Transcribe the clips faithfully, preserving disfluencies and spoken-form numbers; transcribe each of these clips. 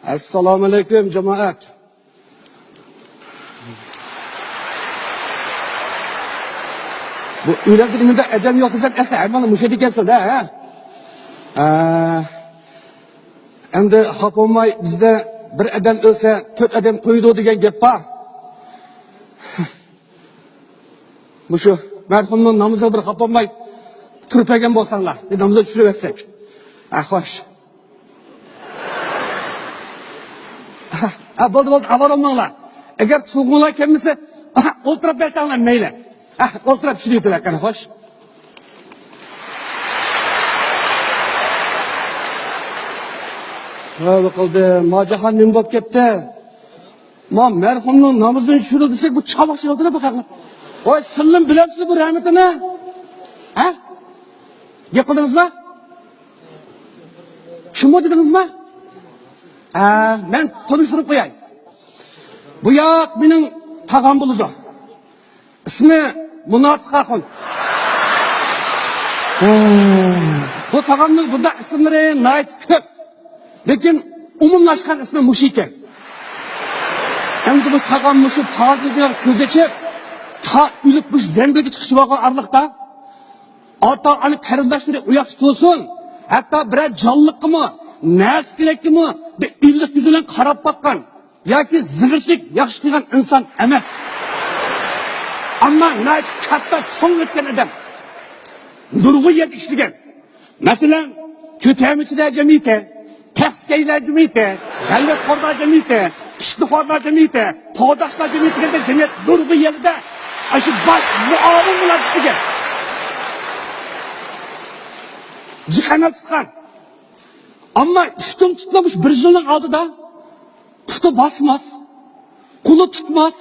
ئەسسالامۇئەلەيكۇم، جامائەت. بۇ ئۆيلەردە نېمىدە ئادەم يوق دېسەم، ئەسلى ھەممىڭلار مۇشۇ يەردە ئىكەنسىلەر، ھە؟ ئە، ئەمدى خاپا بولماي، بىزدە بىر ئادەم ئۆلسە، تۆت ئادەم قويىدۇ دېگەن گەپ بار. مۇشۇ مەرھۇمنىڭ نامىزىغا بىر خاپا بولماي تۇرۇپ بەرگەن بولساڭلار، بىر نامىزغا چۈشۈرۈۋەتسەك. ھە، خوش. ھە، بولدى، بولدى، ئاۋارە بولماڭلار. ئەگەر تۇغقانلار كەلمىسە، ئولتۇرۇپ بەرسەڭلار مەيلى. ھە، ئولتۇرۇپ چۈشۈرۈۋېتىۋەر قېنى، خوش. ھە، بۇ قىلدى. ماجاخان نېمە بولۇپ كەتتى؟ ما مەرھۇمنىڭ نامىزىنى چۈشۈرۈل دېسەك، بۇ چاۋاك چېلىۋاتىدۇ بۇ خەقنى. ۋاي، سىلىم بىلەمسىلەر بۇ رەھمىتىنى؟ ھە؟ گەپ قىلدىڭىزمۇ؟ شۇمۇ دېدىڭىزمۇ؟ ھە، مەن تونۇشتۇرۇپ قوياي. بۇ ياق مېنىڭ تاغام بولىدۇ. ئىسمى مۇناپىق ئاخۇن. بۇ تاغامنىڭ بۇنداق ئىسىملىرى ناھايىتى كۆپ. لېكىن ئومۇملاشقان ئىسمى مۇشۇ ئىكەن. ئەمدى بۇ تاغام مۇشۇ پاكىتىغا كۆز ئېچىپ، تا ئۆلۈپ مۇشۇ زەمبىلگە چىقىشى بولغان ئارىلىقتا، ئاتا-ئانا قېرىنداشلىرى ئۇياقتا تۇرسۇن، ھەتتا بىرەر جانلىققىمۇ، نەرسە كېرەككىمۇ بىر ئىللىق كۆزى بىلەن قاراپ باققان ياكى زىغىرچىلىك ياخشى قىلغان ئىنسان ئەمەس. ئەمما ناھايىتى كاتتا چوڭ ئۆتكەن ئادەم. نۇرغۇن يەردە ئىشلىگەن. مەسىلەن، كۆتەرمىچىلەر جەمئىيىتى، تەخسىكەشلەر جەمئىيىتى، غەلۋەتخورلار جەمئىيىتى، پىشتىخورلار جەمئىيىتى، تورداشلار جەمئىيىتى دېگەندەك جەمئىيەت نۇرغۇن يەردە ئاشۇ باش مۇئاۋىن بولۇپ ئىشلىگەن. جىق ئەمەل تۇتقان. ئەمما ئىشتىن تۇتۇلۇپ بىر يىلنىڭ ئالدىدا پۇتى باسماس، قولى تۇتماس،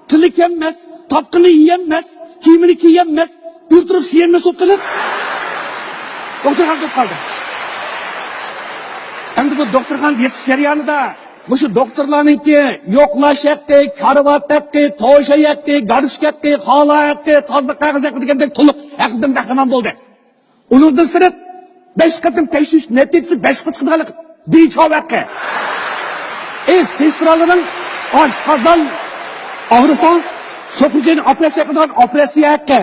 تىلى كەلمەس، تاپقىنى يېيەلمەس، كىيىمىنى كىيەلمەس، ئۆلتۈرۈپ سىيەلمەس بولۇپ قېلىپ، دوختۇرخانىدا تۇرۇپ قالدى. ئەمدى بۇ دوختۇرخانىدا يېتىش جەريانىدا مۇشۇ دوختۇرلارنىڭكى يوقلاش ھەققى، كارىۋات ھەققى، توشاي ھەققى، گادۇشكا ھەققى، خالا ھەققى، تازىلىق قەغىزى ھەققى دېگەندەك تولۇق ھەققىدىن بەھرىمەن بولدى. ئۇنىڭدىن سىرت، بەش قېتىم تەكشۈرۈش نەتىجىسى بەش قوچقا خەلق بىچاۋ ھەققى. ئى، سېسترالىرىنىڭ ئاشقازان ئاغرىسا، سوقۇجىنى ئوپېراتسىيە قىلىدىغان ئوپېراتسىيە ھەققى.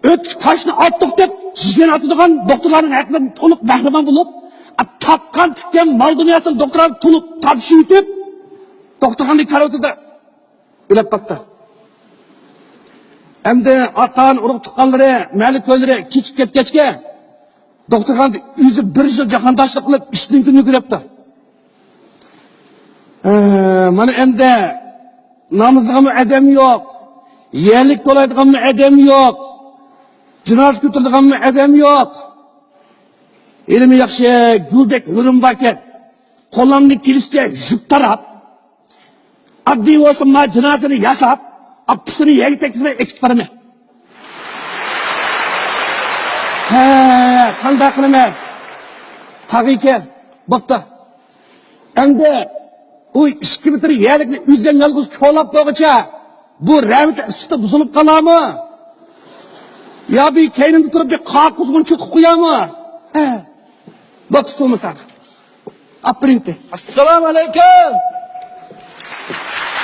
ئۆتۈك تاشنى ئاتتۇق دەپ يېگەن ئاتىدىغان دوختۇرلارنىڭ ھەققىدىن تولۇق بەھرىمەن بولۇپ، تاپقان تىككەن مال دۇنياسىنى دوختۇرغا تولۇق تارتىشىۋېتىپ، دوختۇرخانىدىكى كارىۋىتىدا ئۆلۈپ قاپتۇ. ئەمدى ئاتا-ئانا، ئۇرۇق-تۇغقانلىرى، مەلىكۆللىرى كېچىپ كەتكەچكە، دوختۇرخانىدا ئۆزى بىر يىل جاھانداشلىق قىلىپ، ئىشتىن كۈننى كۆرۈپتۇ. ھە، مانا ئەمدى نامىزىغىمۇ ئادەم يوق، يەرلىك تولايدىغانمۇ ئادەم يوق، جىنازا كۆتۈرىدىغانمۇ ئادەم يوق. ھېلىمۇ ياخشى گۈلدەك ھۆرۈم باركەن، قولۇمدىن كېلىشىچە يۈزۈپ تاراپ، ئاددىي بولسا ما جىنازىنى ياساپ، ئاپىسىنى يەرگە تەگكۈزمەي ئەكېتىپ بارىمەن. ھە، قانداق قىلىمىز؟ تاغ ئىكەن، بوپتۇ. ئەمدى ئۇ ئىككى مېتىر يەرلىكنى ئۆزۈڭ يالغۇز كولاپ بولغۇچە، بۇ رەھمىتى ئىسسىقتا بۇزۇلۇپ قالارمۇ؟ يا بىر كەينىمدە تۇرۇپ بىر قاقۇس مۇنچا قىلىپ قويارمۇ؟ ھە. بوپتۇ، تۇتۇلمىسا. ئاپىرىن دېدى. ئەسسالامۇ ئەلەيكۇم.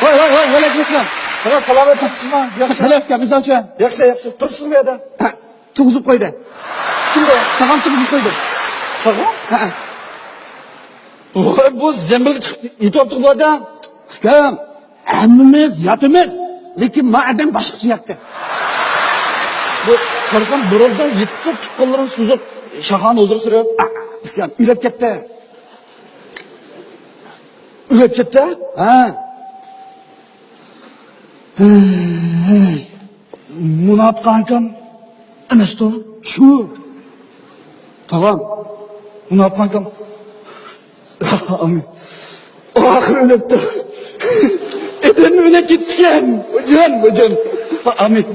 ۋاي، ۋاي، ۋاي، ۋەئەلەيكۇم ئەسسالام. ۋاي، سالامەت تاپتىسىزمۇ؟ ياخشى. بىلەسىزكەن، مىسال ئۈچۈن. ياخشى، ياخشى. تۇرۇپسىزمۇ يەردە؟ ھە، تۇرغۇزۇپ قويدى. كىم بۇ؟ تاغام تۇرغۇزۇپ قويدى. تاغام؟ ھە، ھە. ۋاي، بۇ زەمبىلگە چىقىپ يېتىۋاپتۇ بۇ ئادەم. ئۇكام، ھەممىمىز ياتىمىز، لېكىن ما ئادەم باشقىچە ياتتى. بۇ قارىسام، بۇرۇندا يېتىپتۇ، پۇت-قوللىرىنى سوزۇپ، شاھانە ھۇزۇر سۈرۈپ. ئۇكام، ئۆلۈپ كەتتى. ئۆلۈپ كەتتى؟ ھە. ھەي، مۇناپىق ئاكام ئەمەستۇ؟ شۇ. تاغام، مۇناپىق ئاكام. ئامىن. ئاخىرى ئۆلۈپتۇ. ئادەم ئۆلۈپ كېتىپتىكەن. ۋايجان، ۋايجان. ئامىن.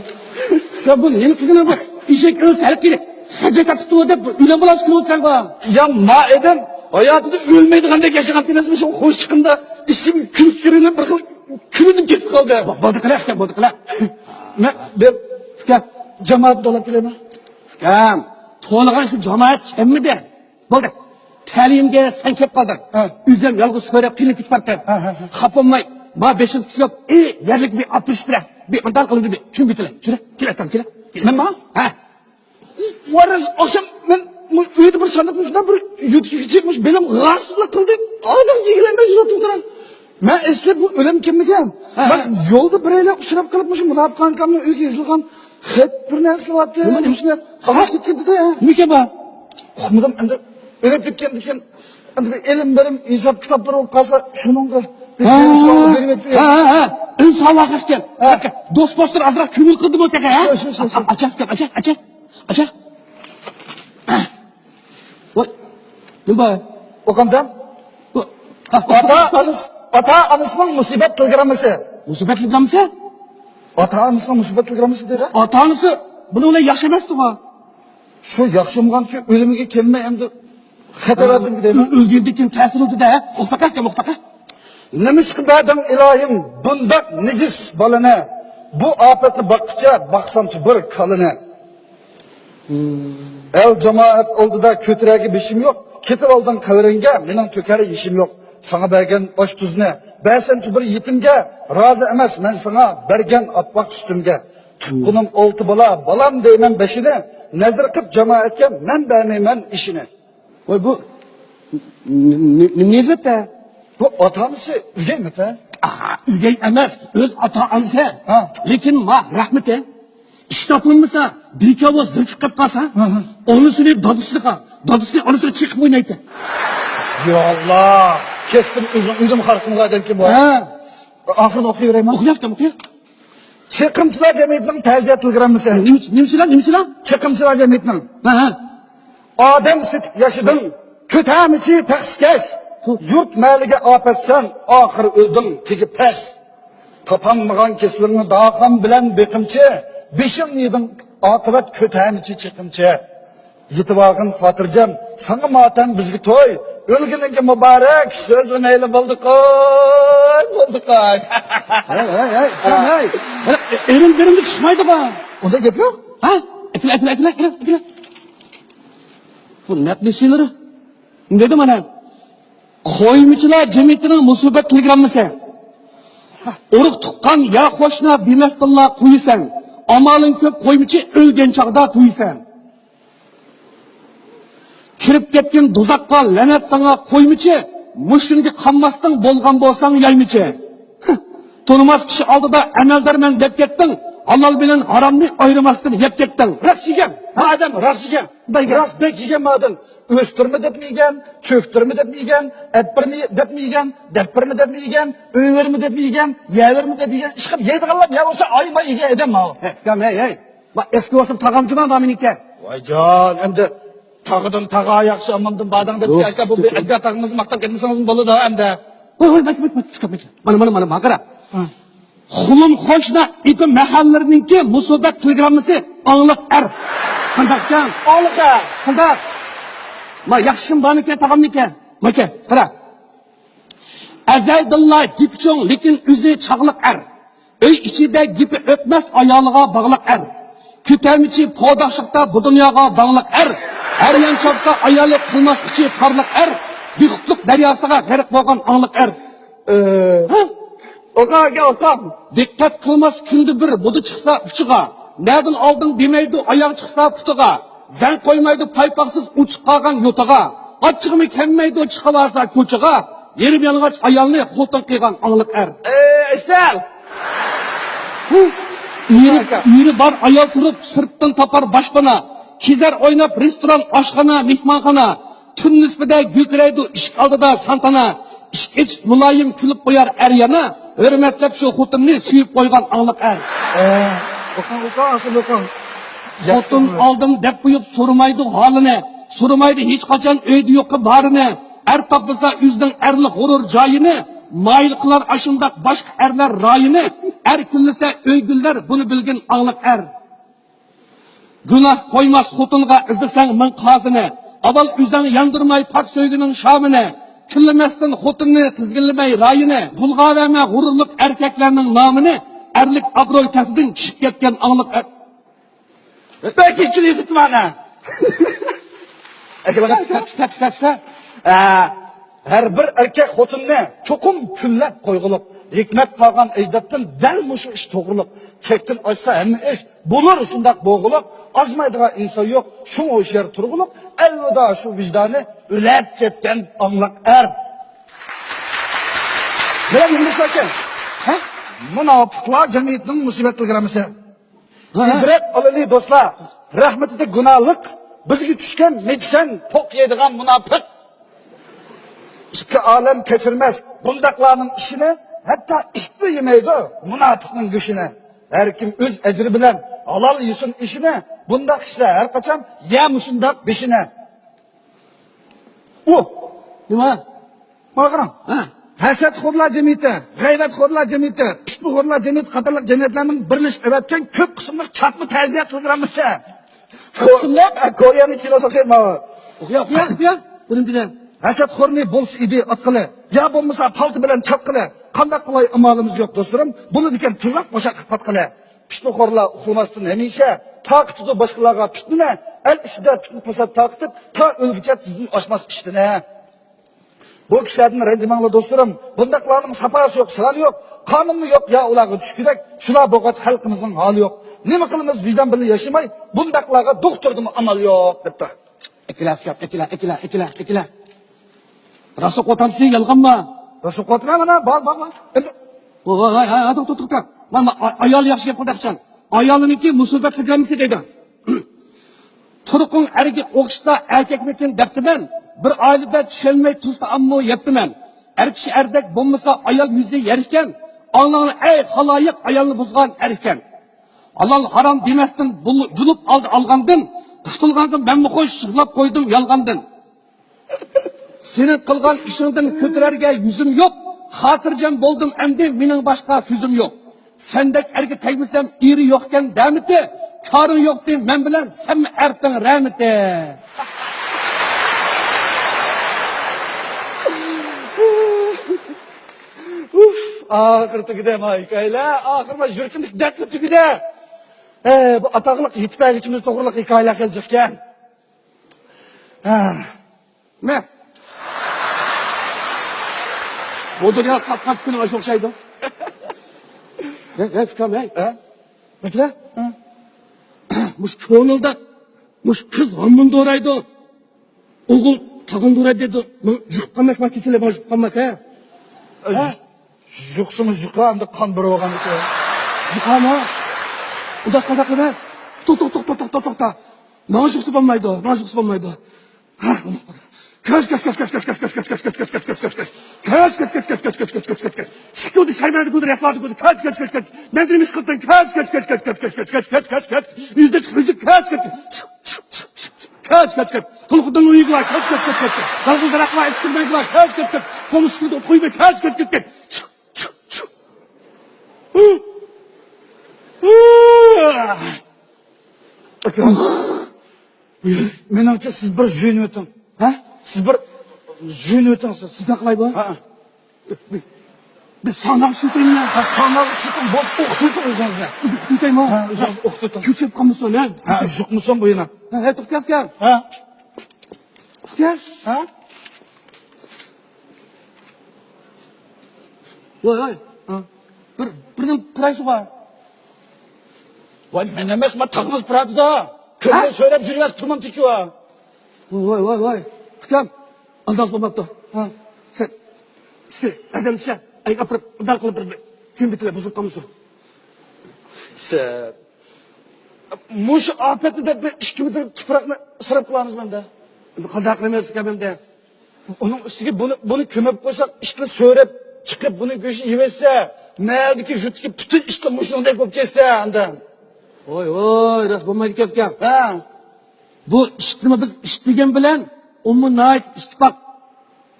يا بۇ نېمە قىلغىنى بۇ؟ ئېشەك ئۆلسە ھەلقىلى خەجەت تۇتۇۋ دەپ ئۆلۈم بالاسى قىلىۋاتىسەن بۇ. يا ما ئادەم ھاياتىدا ئۆلمەيدىغاندەك ياشىغان ئەمەسمۇ، شۇ خوش چىققىندا ئىچىم كۈلكە كېرىلىپ بىر خىل كۈلىدىم كېتىپ قالدى. بولدى قىلە، ئۇكام، بولدى قىلە. مەن بىر ئۇكام، جامائەتنى تولاپ كېلەيمەن. ئۇكام، تولىغان شۇ جامائەت كەممىدى؟ بولدى. تەلىيىمگە سەن كەپ قالدىڭ. ھە. ئۆزۈم يالغۇز سۆرەپ قىينىلىپ كېتىپ بارىمەن. ھە، ھە، ھە. خاپا بولماي، ما بېشىڭنى چىشلاپ، ئى، يەرلىك بىر ئاپتۇرۇش بىرە. بىر مۇنداق قىلىمدى، بىر كۈن بېتىلە. كېلە، كېلە، ئاكام، كېلە. كېلە. مەنما؟ ھە. ۋارىس، ئاخشام مەن مۇ-، ئۆيدە بىر ساندۇقنى شۇنداق بىر يۆتكىگىچە مۇشۇ بېلىم غارسىزلىق قىلدى. ھازىر يېگىلەيمەن شۇنداق تۇرۇپ. مەن ئەسلى بۇ ئۆلۈم كەممىكەن. ھە. مەن يولدا بىرەيلەن ئۇچراپ قېلىپ مۇشۇ مۇناپىق ئاكامنىڭ ئۆيىگە يېزىلغان خەت بىر نەرسە بارتى. نېمە، نېمە؟ مۇشۇنى ئاغاچ كەتكەن دېدى. نېمە ئىكەن بۇ؟ ئۇقمىدىم ئەمدى. ئۆلۈپ كەتكەندىكىن، ئەمدى بىر ئىلىم بېرىم، ھېساب كىتابلار بولۇپ قالسا، شۇنىڭغا بىر ھە، بېرىش ھە، ۋاقتى بېرىپ ئۆتۈپ ھە، ھە، ھە. ئىنسان ۋاقىت ئىكەن. ھە. دوست بولسا ئازراق كۆڭۈل قىلدىمۇ تېخى، ھە؟ شۇ، شۇ، شۇ، شۇ. ئاچاق ئىكەن، ئاچاق، ئاچاق، ئاچاق. ۋاي، نېمە بار؟ ئوقامدىم. ۋا-، ئاتا ئانىسى، ئاتا ئانىسىنىڭ مۇسىبەت تېلېگراممىسى. مۇسىبەت تېلېگراممىسى؟ ئاتا ئانىسىنىڭ مۇسىبەت تېلېگراممىسى دەيدۇ. ئاتا ئانىسى بۇنىڭ بىلەن ياخشى ئەمەستىغۇ. شۇ ياخشى بولغانكى ئۆلۈمگە كەلمەي ئەمدى خەتەر ئالدىمغا دەيدۇ. ئۆ-، ئۆلگەندىن كېيىن تەسىر ئالدى-دە، ئوقۇپاقە ئاكام، ئوقۇپاقە. نېمىشقا بەردىڭ ئىلاھىم بۇنداق نىجىس بالىنى؟ بۇ ئاپەتنى باققىچە باقسامچۇ بىر كالىنى. ئەل جامائەت ئالدىدا كۆتۈرەرگە بېشىم يوق. كېتىۋالدىڭ قەۋرىڭگە، مېنىڭ تۆكەر يېشىم يوق. ساڭا بەرگەن ئاش تۇزنى بەرسەمچۇ بىر يېتىمگە، رازى ئەمەس مەن ساڭا بەرگەن ئاپئاق سۈتۈمگە. تۇغقىنىم ئالتە بالا، بالام دەيمەن بېشىنى، نەزىر قىپ جامائەتكە مەن بەرمەيمەن ئىشىنى. ۋاي، بۇ نېمە، نېمە يېزىپتۇ؟ بۇ ئاتا-ئانىسى ئۆگەيمىدى. ئاھا، ئۆگەي ئەمەس، ئۆز ئاتا-ئانىسى. ھە. لېكىن ما رەھمىتى. ئىش تاپىلمىسا، بىكاۋا زىركىپ قېلىپ قالسا، ھە، ھە. ئانىسىنى دادىسىغا، دادىسىنى ئانىسىغا چېقىپ ئوينايتتى. يا ئاللا، كەسپىم ئۆزۈڭ ئۆيدىن خار قىلغان ئادەمكەن بۇ. ھە. ئاخىرىنى ئوقۇيۋېرەيمۇ؟ ئوقۇياقتىم، ئوقۇياق. چېقىمچىلار جەمئىيىتىنىڭ تەزىيە تېلېگراممىسى. نېمە، نېمىچىلەر، نېمىچىلەر؟ چېقىمچىلار جەمئىيىتىنىڭ. ھە، ھە. ئادەم سېتىپ ياشىدىڭ، كۆتەرمىچى تەخسىكەش. يۇرت مەھەللىگە ئاپەتسەن، ئاخىرى ئۆلدۈڭ تېگى پەس. تاپالمىغان كېسىلىڭنى داۋاخان بىلەن بېقىمچى، بېشىڭنى يېدىڭ ئاقىۋەت كۆتەرمىچى چېقىمچى. يېتىۋالغىن خاتىرجەم، ساڭا ماتەم بىزگە توي. ئۆلگىنىڭگە مۇبارەك، سۆزلىمەيلى بولدى قوي، بولدى قوي. ھەي، ھەي، ھەي، ئۇكام، ھەي. ھېلى ئېرىم بېرىمدە چىقمايدىغۇ. ئۇنداق گەپ يوق. ھە؟ ئەكىلە، ئەكىلە، ئەكىلە، ئەكىلە، ئەكىلە. بۇ نەق نېسىلىرى نېمە دەيدۇ مانا؟ قويمىچىلار جەمئىيىتىنىڭ مۇسىبەت تېلېگراممىسى. ئۇرۇق تۇغقان يا قوشنا دېمەستىنلا قويىسەن. ئامالىڭ كۆپ قويمىچى، ئۆلگەن چاغدا تويىسەن. كىرىپ كەتكىن دوزاخقا، لەنەت ساڭا قويمىچى، مۇشۇنىڭغا قانماستىڭ بولغان بولساڭ يايمىچى. تونۇماس كىشى ئالدىدا ئەمەلدارمەن دەپ كەتتىڭ، ھالال بىلەن ھارامنى ئايرىماستىن يەپ كەتتىڭ. راست يېگەن، ھە؟ ئادەم راست يېگەن. بەيگە. راست بەك يېگەن ئادەم. ئۆستۈرمە دەپمۇ يېگەن، چۆكتۈرمە دەپمۇ يېگەن، ئەپپىرمە دەپمۇ يېگەن، دەپپىرمە دەپمۇ يېگەن، ئۆۋۈرمە دەپمۇ يېگەن، يەۋۈرمە دەپمۇ يېگەن. ئىشقىلىپ يەيدىغانلار يا بولسا ئايما يېگەن ئادەم ماۋۇ. ھە، ئۇكام، ھەي، ھەي. ما ئەسكى بولسام تاغامچىما نامىنىكى. ۋايجان، ئەمدى تاغىدىن تاغا ياخشى، ئاممامدىن باداڭ دەپ يوق، ئەكە، بۇ بىر ئەكە تاغىڭىزنى ماختاپ كەتمىسىڭىزمۇ بولىدۇ ئەمدى. ۋاي، ۋاي، ماكا، ماكا، ماكا، ماكا. مانا، مانا، مانا، مانا، قارا. ھە. خۇلۇم قوشنا ئېپى مەھەللىرىنىڭكى مۇسىبەت تېلېگراممىسى ئاڭلىق ئەر. قانداق ئىكەن؟ ئاڭلىق ئەر. قانداق؟ ما ياخشىمۇ بارمىكەن، تاغاممىكەن؟ ماكا، قارا. ئەزەلدىنلا گېپى چوڭ، لېكىن ئۆزى چاغلىق ئەر. ئۆي ئىچىدە گېپى ئۆتمەس، ئايالىغا باغلىق ئەر. كۆتەرمىچى پوداشلىقتا بۇ دۇنياغا داڭلىق ئەر. ھەر يان چاپسا ئايالى، قىلماس ئىچى تارلىق ئەر. بىخۇدلۇق دەرياسىغا غەرق بولغان ئاڭلىق ئەر. ئە، ھە؟ ئوقۇڭ ئاكا، ئوقۇڭ. دىققەت قىلماس كۈندە بىر مودا چىقسا ئۇچىغا. نەدىن ئالدىڭ دېمەيدۇ ئاياغ چىقسا پۇتىغا. زەڭ قويمايدۇ پايپاقسىز ئۇچۇپ قالغان يوتىغا. ئاچچىقىمۇ كەلمەيدۇ چىقىۋالسا كوچىغا. يېرىم يالىڭاچ ئايالنى خوتۇن قىلغان ئاڭلىق ئەر. ئەي، ئەسەل! ھە؟ ئېرى، ئەركە. ئېرى بار ئايال تۇرۇپ، سىرتتىن تاپار باشپانا. كېزەر ئويناپ رېستوران، ئاشخانا، مېھمانخانا. تۈن نىسپىدە گۈلدۈرەيدۇ ئىشىك ئالدىدا سانتانا. ئىشىك ئېچىپ مۇلايىم كۈلۈپ قويار ئەر يانا. ھۆرمەتلەپ شۇ خوتۇننى سۆيۈپ قويغان ئاڭلىق ئەر. ئە، ئوقۇڭ، ئوقۇڭ، ئاخىرىنى ئوقۇڭ. خوتۇن ياخشى. ئالدىم دەپ قويۇپ سورىمايدۇ ھالىنى. سورىمايدۇ ھېچقاچان ئۆيدە يوقى بارىنى. ئەر تاپمىسا ئۆزىنىڭ ئەرلىك غۇرۇر جايىنى، مايىل قىلار ئاشۇنداق باشقا ئەرلەر رايىنى. ئەر كۈنلىسە ئۆي گۈللەر، بۇنى بىلگىن ئاڭلىق ئەر. گۇناھ قويماس خوتۇنغا ئىزدىسەڭ مىڭ قازىنى. ئاۋۋال ئۆزۈڭ ياندۇرماي پاك سۆيگۈنىڭ شامىنى. كۈنلىمەستىن خوتۇننى تىزگىنلىمەي رايىنى. غۇلغا بەرمە غۇرۇرلۇق ئەركەكلەرنىڭ نامىنى. ئەرلىك ئابرۇي تەختىدىن چۈشۈپ كەتكەن ئاڭلىق ئەر. بەك ئىچىنى يېزىپتىمەن ھە. ئەكېلىڭ. ھە، ھەر بىر ئەركەك خوتۇننى چوقۇم كۈنلەپ قويغۇلۇق. ھېكمەت قالغان ئەجدادتىن دەل مۇشۇ ئىش توغرۇلۇق. چەكتىن ئاشسا ھەممە ئىش، بولۇر شۇنداق بولغۇلۇق. ئازمايدىغان ئىنسان يوق، شۇڭا ھوشيار تۇرغۇلۇق. ئەلۋىدا شۇ ۋىجدانى ئۆلۈپ كەتكەن ئاڭلىق ئەر. بىلەن نېمە دېسەكەن؟ ھە؟ مۇناپىقلار جەمئىيىتىنىڭ مۇسىبەت تېلېگراممىسى. ھە، ھە. ئىبرەت ئالىلى دوستلار، رەھمىتىدە گۇناھلىق، بىزگە چۈشكەن مېدىسەن، پوق يەيدىغان مۇناپىق. ئىككى ئالەم كەچۈرمەس بۇنداقلارنىڭ ئىشىنى، ھەتتا ئىتمۇ يېمەيدۇ مۇناپىقنىڭ گۆشىنى. ھەر كىم ئۆز ئەجرى بىلەن ھالال يېسۇن ئېشىنى، بۇنداق كىشىلەر ھەر قاچان يە مۇشۇنداق بېشىنى. ئۇ. نېمە؟ مانا قاراڭ. ھە. ھەسەتخورلار جەمئىيىتى، غەيۋەتخورلار جەمئىيىتى، پىتنىخورلار جەمئىيىتى قاتارلىق جەمئىيەتلەرنىڭ بىرلىشىپ ئەۋەتكەن كۆپ قىسىملىق چاتما تەزىيە تېلېگراممىسى. كۆپ قىسىملىق؟ كورېيەنىڭ كىنوسى ئوخشايدۇ ماۋۇ. ئوقۇيا، ئوقۇيا، ئوقۇيا. بۇنى بىلەم. ھەسەتخورنى بولسا ئىدى ئاتقىلى، يا بولمىسا پالتا بىلەن چاپقىلى. قانداق قىلاي، ئامالىمىز يوق دوستلىرىم، بولىدىكەن تىللاپ بوشاققا پاتقىلى. پىتنىخورلار ئۇخلىماستىن ھەمىشە، تارقىتىدۇ باشقىلارغا پىتنىنى. ئەل ئىچىدە پىتنە پاسات تارقىتىپ، تا ئۆلگۈچە تىزدىن ئاشماس ئىشتىنى. بۇ كىشىلەردىن رەنجىمەڭلار دوستلىرىم، بۇنداقلارنىڭ ساپاسى يوق، سانى يوق، قانۇنمۇ يوق يا ئۇلارغا چۈشكۈدەك. شۇلار بولغاچ خەلقىمىزنىڭ ھالى يوق. نېمە قىلىمىز، ۋىجدان بىلەن ياشىماي، بۇنداقلارغا دوختۇردىمۇ ئامال يوق، دەپتۇ. ئەكېلە، ئەكېلە، ئەكېلە، ئەكېلە، ئەكېلە. راست ئوقۇۋاتامسىز، يالغانما؟ راست ئوقۇۋاتىمەن، مانا، بار، بار، بار. ئەمدى ۋاي، ۋاي، ۋاي، ۋاي، توختا، توختا، توختا. مانا، مانا، ئا-، ئايال ياخشى گەپ قىلدى، ئايالنىڭكى مۇسىبەت تېلېگراممىسى دەيدۇ. تۇرقۇڭ ئەرگە ئوخشىسا ئەركەكمىكىن دەپتىمەن. بىر ئائىلىدە چۈشەنمەي تۇز تائاممۇ يەپتىمەن. ئەر كىشى ئەردەك بولمىسا ئايال يۈزى يەر ئىكەن. ئاڭلاڭلار ئەي خالايىق، ئايالنى بۇزغان ئەر ئىكەن. ھالال ھارام دېمەستىن بۇل-، جۇلۇپ ئالدى ئالغاندىن، قۇتۇلغانغا مەنمۇ خوش، شۇغلاپ قويدۇم يالغاندىن. سېنىڭ قىلغان ئىشىڭدىن كۆتۈرەرگە يۈزۈم يوق، خاتىرجەم بولدۇم ئەمدى، مېنىڭ باشقا سۆزۈم يوق. سەندەك ئەرگە تەگمىسەم ئېرى يوقكەن دەمىتى، كارىڭ يوقتى مەن بىلەن، سەنمۇ ئەرتىڭ رەمىتى. ئۇف، ئاخىرى تۈگىدى ما ھېكايىلەر، ئاخىرى ما يۈرىكىمدىكى دەردمۇ تۈگىدى. ئە، بۇ ئاتاقلىق يېتىپ بەرگۈچىمىز توغرىلىق ھېكايىلەر خېلى جىقكەن. ھە. مە. بۇ دۇنيا تاپقان تۈكۈنۈڭ ئاشۇ ئوخشايدۇ. ھە، ھە، ئۇكام، ھەي. ھە؟ بەكرە؟ ھە؟ مۇشۇ كۆڭۈلدە، مۇشۇ قىز ھاممىنى دورايدۇ. ئوغۇل تاغىنى دورايدۇ دەيدۇ. ماڭا يۇقۇپ قالماس، ماڭا كېسەللىك ماڭا يۇقۇپ قالماس، ھە؟ ھە؟ يۇقسىمۇ يۇقا، ئەمدى قان بېرىۋالغاندىكىن. يۇقامۇ؟ ئۇنداق قانداق ئەمەس؟ توختا، توختا، توختا، توختا، توختا. ماڭا يۇقسا بولمايدۇ، ماڭا يۇقسا بولمايدۇ. كاچ، كاچ، كاچ. كاچ، كاچ، كاچ. سىكىلدى شايماندى گۇدى، رەسۋادى گۇدى. كاچ، كاچ، كاچ، كاچ. نەندىرىمىش قىلدىڭ. كاچ، كاچ، كاچ، كاچ. يۈزدە چىق، يۈزدە. كاچ، كاچ، كاچ. تولقۇندىن ئۆيگە بار. كاچ، كاچ، كاچ، كاچ. يالغۇز راقلار ئىسكىرمەيگە بار. كاچ، كاچ، كاچ. بولمىسا سىرتىدا قويماي. كاچ، كاچ، كاچ، كاچ. مېنىڭچە سىز بىر يۇيۇنۇۋېتىڭ. ھە؟ سىز بىر يۇيۇنۇۋېتىڭ سىز. سىز نېمە قىلاي بۇ؟ ھە. بىر، بىر ساڭناغا چۈشۈرتەيمۇ يا؟ ھە، ساڭناغا چۈشۈرتۈڭ، بولسا ئوقۇتۇۋېتىڭ ئۆزىڭىزنى. ئوقۇتۇۋېتەيمۇ؟ ھە، ئۆزىڭىز ئوقۇتۇۋېتىڭ. كۆچۈرۈپ قالمىسۇن، ھە؟ ھە، يۇقمىسۇن بۇ يەنە. ھە، ھە، توختاپ كەل. ھە؟ كەل. ھە؟ ۋاي، ۋاي. ھە؟ بىر، بىرنى پۇرايسىغا. ۋاي، مەن ئەمەس، مانا تاغىمىز پۇراتىدا. كۆرمەي ھە؟ سۆرەپ يۈرمەس تۇرمامتىكى ۋا. ۋاي، ۋاي، ۋاي. ئۇكام، ئانداق بولماپتۇ. ھە. سەن ئىشتە ئادەمچە ئەينى ئاپىرىپ، ئۇنداق قىلىپ بىر، بىر كىم بىتىلە بۇزۇپ قالمىسۇن. سەن مۇشۇ ئاپەتنى دەپ بىر ئىككى مېتىر تۇپراقنى ئىسراپ قىلامىز مەندە. قانداق قىلىمىز ئۇكام ئەمدى؟ ئۇنىڭ ئۈستىگە بۇنى، بۇنى كۆمۈپ قويساق، ئىتلار سۆرەپ چىقىپ، بۇنى گۆشىنى يېۋەتسە، مەھەللىدىكى يۇرتتىكى پۈتۈن ئىتلار مۇشۇنىڭدەك بولۇپ كەتسە، ئاندىن. ۋاي، ۋاي، راست بولمايدىكەن ئۇكام. ھە. بۇ ئىتنى بىز ئىت دېگەن بىلەن، ئۇمۇ ناھايىتى ئىتتىپاق.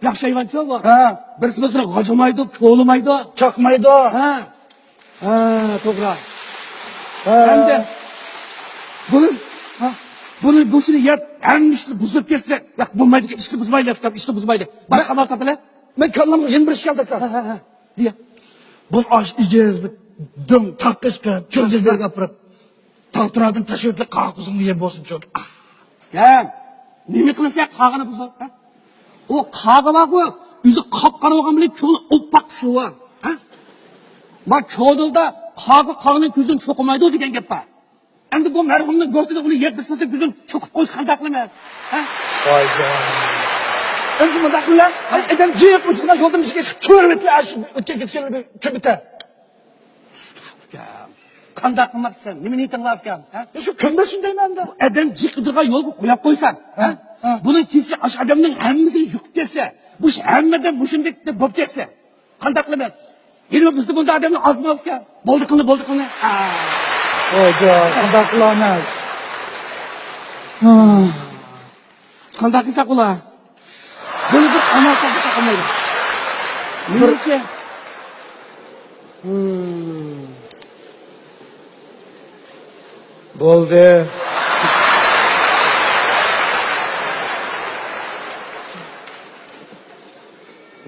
ياخشى ھايۋانچۇ بۇ. ھە. بىرسى بىرسىنى غاجىمايدۇ، كوۋلىمايدۇ. چاقمايدۇ. ھە. ھە، توغرا. ھە. ئەمدى بۇنى، ھە، بۇنى بوشىنى يەپ، ھەممە ئىشنى بۇزۇپ كەتسە، ياق، بولمايدىكەن، ئىشنى بۇزمايلى، ئۇكام، ئىشنى بۇزمايلى. باشقا مەن، ئامال تاپىلى. مەن كاللامغا يەنە بىر ئىش كەلدى، ئۇكام. ھە، ھە، ھە. دېيە. بۇ ئاش ئېگىز، بىر دۆڭ تاغقا چىقىپ، چۆل جەزىرىگە ئاپىرىپ، تاغ تۇراقتىن تاشلىۋېتىلىپ، قاغا قوزۇڭنى يەپ بولسۇن، چۆل. ھە. نېمە قىلىسەن قاغىنى بۇزۇپ، ھە؟ ئۇ قاغا بارغۇ، ئۆزى قاپقارا بولغان بىلەن كۆڭلى ئوپئاق شۇ، ھە؟ ما كۆڭۈلدە قاغا قاغىنىڭ كۆزىدىن چوقۇمايدۇ دېگەن گەپ بار. ئەمدى بۇ مەرھۇمنىڭ گۆشىدىن ئۇنى يەپ بىسمىسە كۆزىدىن چوقۇپ قويسا قانداق قىلىمىز؟ ھە؟ ۋايجان. ئەمدى مۇنداق قىلىڭ. ئاي، ئادەم جىق ئۆتىدىغان يولدىن بىزگە چىقىپ كۆرۈۋېتىلە، ئاشۇ ئۆتكەن كەچكەنلەرنى كۆمۈتە. ئۇكام، قانداق قىلماقچىسەن؟ نېمە نىيىتىڭ بار ئۇكام؟ ھە؟ يا، شۇ كۆممەسۇن دەيمەن ئەمدى. ئادەم جىق ئۆتىدىغان يولغا قويۇپ قويساڭ، ھە؟ ھە، ھە. بۇنىڭ كېسىلى ئاشۇ ئادەمنىڭ ھەممىسىنى يۇقۇپ كەتسە، مۇشۇ ھەممىدىن مۇشۇندەك بولۇپ كەتسە، قانداق قىلىمىز؟ يەنە بىزدە بۇنداق ئادەملەر ئازمۇ ئۇكام؟ بولدى قىلىڭ، بولدى قىلىڭ. ھە. ۋايجان، قانداق قىلىمىز؟ ھە. قانداق قىلساق بولا؟ بۇنى بىر ئامال تاپمىساق بولمايدۇ. مېنىڭچە. ھىم. بولدى.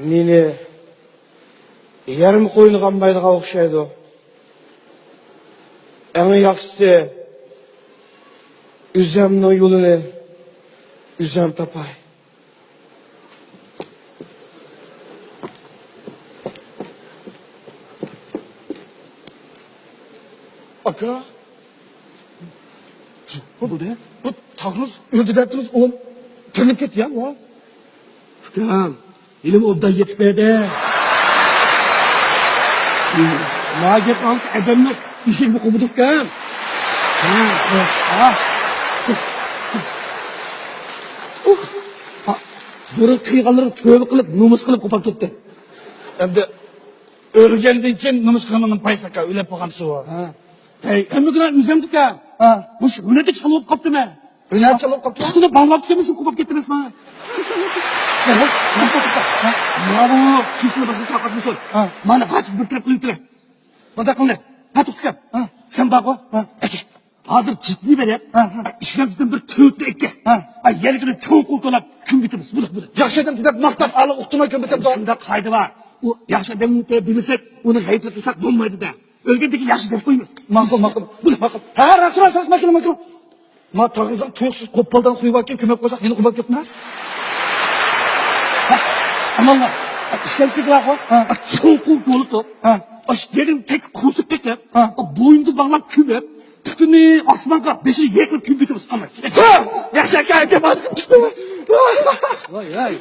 مېنى يەرمۇ قوينىغا ئالمايدىغان ئوخشايدۇ. ئەڭ ياخشىسى، ئۆزۈمنىڭ يولىنى ئۆزۈم تاپاي. ئاكا. نېمە بولدى؟ بۇ تاغىڭىز ئۆلدى دەپتىڭىز، ئۇ تىرىلىپ كەتتى يا، ئۇ. ئۇكام، ھېلىمۇ ئوبدان يېتىپ بەردى. ما گەپ ئاڭلىسا ئادەم ئەمەس، ئېشەكمۇ قوپىدۇ ئۇكام. ھە، ھە. ئۇھ. ھا، بۇرۇن قىلغانلىرىغا تۆۋە قىلىپ، نومۇس قىلىپ قوپاپ كەتتى. ئەمدى ئۆلگەندىن كېيىن نومۇس قىلغىنىڭدىن پايدىسى يوق، ئۆلۈپ قالغان سۇ. ھە. ھەي، ئەمدى گۇناھ ئۆزۈمدىكەن. ھە. مۇشۇ ھۈنەرنى چالا بولۇپ قاپتىمەن. ھۈنەر چالا بولۇپ قاپتۇ؟ ئۇستىنى باغلاپ كەتمىسۇن، قوپاپ كەتتىمىز مانا. ھە؟ ماۋۇ كېسىلى باشقا تاقاتمىسۇن. ھە. مانا غاچ بىر تەرەپ قىلىۋېتىلە. مۇنداق قىلىڭ. ھە، توختىغىن. ھە. سەن بارغۇ. ھە. ئەكە. ھازىر جىتنى بېرىپ، ھە، ھە. ئىشلەمسىدىن بىر تۆتنى ئەككە. ھە. ئاي، يەرگىنى چوڭقۇر توناپ كۆمۈپ كېتىمىز. بۇلار، بۇلار. ياخشى ئادەم دەپ ماختاپ، ئالىغا ئۇقتۇرماي كۆمۈپ كەتتى. شۇنداق قائىدە بار. ئۇ ياخشى ئادەمنى دېمىسەك، ئۇنى غەيىبلىك قىلساق بولمايدۇ-دە. ئۆلگەندىن كېيىن ياخشى دەپ قويىمىز. ماقۇل، ماقۇل. بۇلار ماقۇل. ھە، راست، راست، راست، ماقۇل، ماقۇل. ما تاغىزىغا تۇيۇقسىز قوپالدان قويۇۋەتكەن، كۆمۈپ قويساق يەنە قوپاپ كەتمەس. ھە، ئامانلا. ئىشلەمسىز بارغۇ. ھە. چوڭقۇر كولىتوپ. ھە. ئاش دېرىم تەك قوزۇپ كېتىپ، ھە. بوينىدا باغلاپ كۆمۈپ، پۇتىنى ئاسمانغا، بېشىنى يېقىپ كۆمۈپ كېتىمىز قاماي. ھە! ياشا كەلدى. ۋاي، ۋاي.